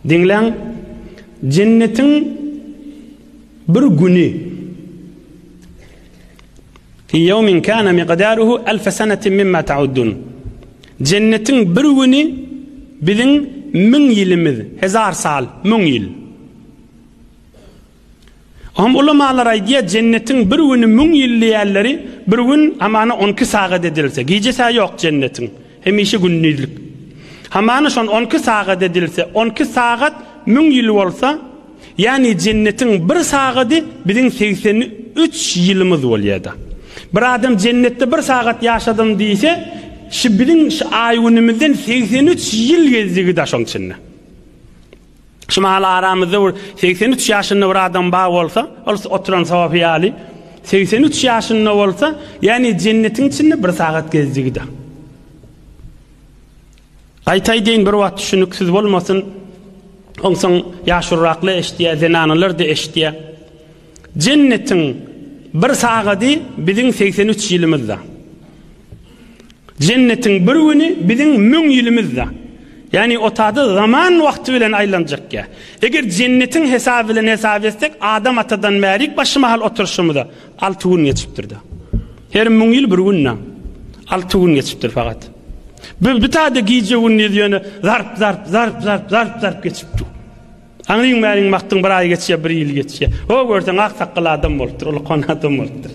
Diňläň, jennetiň bir güni Fi ýewmin kana miqdaruhu alfa sanatin mimma ta'uddun. Jennetiň bir güni biziň müň ýylymyz, hezar sal, müň ýyl. Oňam ulamalar aýdýar, jennetiň bir güni müň ýyl diýýärleri, bir gün hamana on iki sagat edilse, gijesi-hä ýok jennetiň, hemişe gündizlik. Hamana şon on iki sagat edilse, on iki sagat müň ýyl bolsa, ýagny jennetiň bir sagady biziň 83 ýylymyz bolýar-da. Bir adam jennetde bir sagat ýaşadym diýse, şu biziň şu aý-günümizden 83 ýyl gezdigi-da şoň içinde. Şu mahal aramyzda bir 83 ýaşynda bir adam bar bolsa, ol oturan sofy ýaly 83 ýaşynda bolsa, ýagny jennetiň içinde bir sagat gezdigi-de. Gaýta aýdaýyn bir wagt düşüniksiz bolmasyn. Onsoň ýaşuluraklar eşidýär, zenanalar-da eşidýär. Jennetiň bir sagady biziň 83 ýylymyzda. Jennetiň bir güni biziň müň ýylymyzda. Ýagny otada zaman wagty bilen aýlanjak ýa. Eger jennetiň hesaby bilen hesap etsek, Adam atadan bärik başy mahal oturyşymyza alty gün geçipdir-de. Her müň ýyl bir gün-de. Alty gün geçipdir fakat. Bu bir tada gije-gündiz ýöne zarp-zarp, zarp-zarp, zarp-zarp geçip dur. Aňryň bäriň bakdyň bir aý geçýär, bir ýyl geçýär. O görseň ak sakgal adam bolupdyr, uly kon adam bolupdyr.